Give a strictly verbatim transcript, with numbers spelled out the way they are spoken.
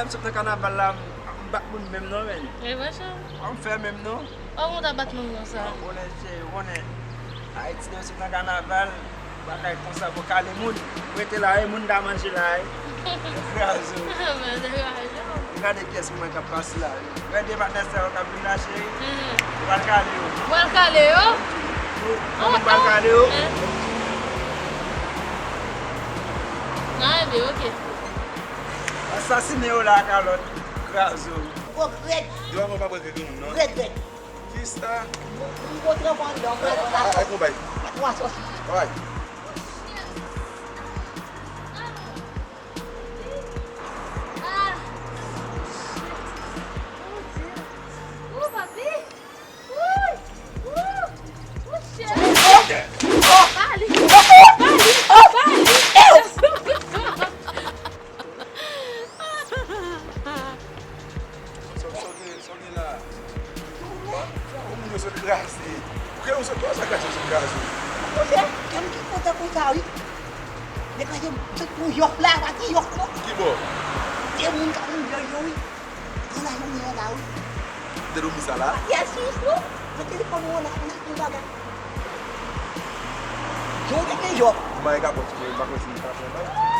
M sot nan kanaval la, m bat moun menm non, men. E vre sa? M fè menm non. Ou konn ta bat moun konsa. Ou konnen, cheri, ou konnen. Ayiti, lè w sot nan kanaval, bagay konsa, pou kale moun. Ou rete la, e moun ta manje la, e. Kraze w. Men se kraze w. Gade kiyès ki mwen k ap pase la. Gade patnè sa yo k ap vin la, cheri. Ou pral kale yo. Ou pral kale yo? Ou pral kale yo? Nan, ebe, oke. Asasine yo la, kalòt. Kraze w. Gwo grèg. Yo, mwen pa prè ke gen moun, non. Grèg, grèg. Kisa? M kontre w anndan, m pral pran la. Ay, konbay. Patwon asòsi. Ay. Ah, shit. Mon Dieu. Oh, papi. Wouy. Wouh. Wouh, shit. Bali. Bali. Bali. Sa w gen la? Yon moun yo sot kraze. Ou gen yon sot, sa kraze, yo sot kraze. Monchè, kè m ki kontan konsa, wi. Nèg la, yo sot pou yòf la, pa ti yòf, non. Ki bò? De moun k ap vin jòj yo, wi. Nan lajounen an la, wi. De domi sa la? Yès, wi, wi. Nan telefòn ou an la, nan yon bagay. Yo, gen yon jòf. Ou mare kapòt, ou pa konn si li pa fè mal.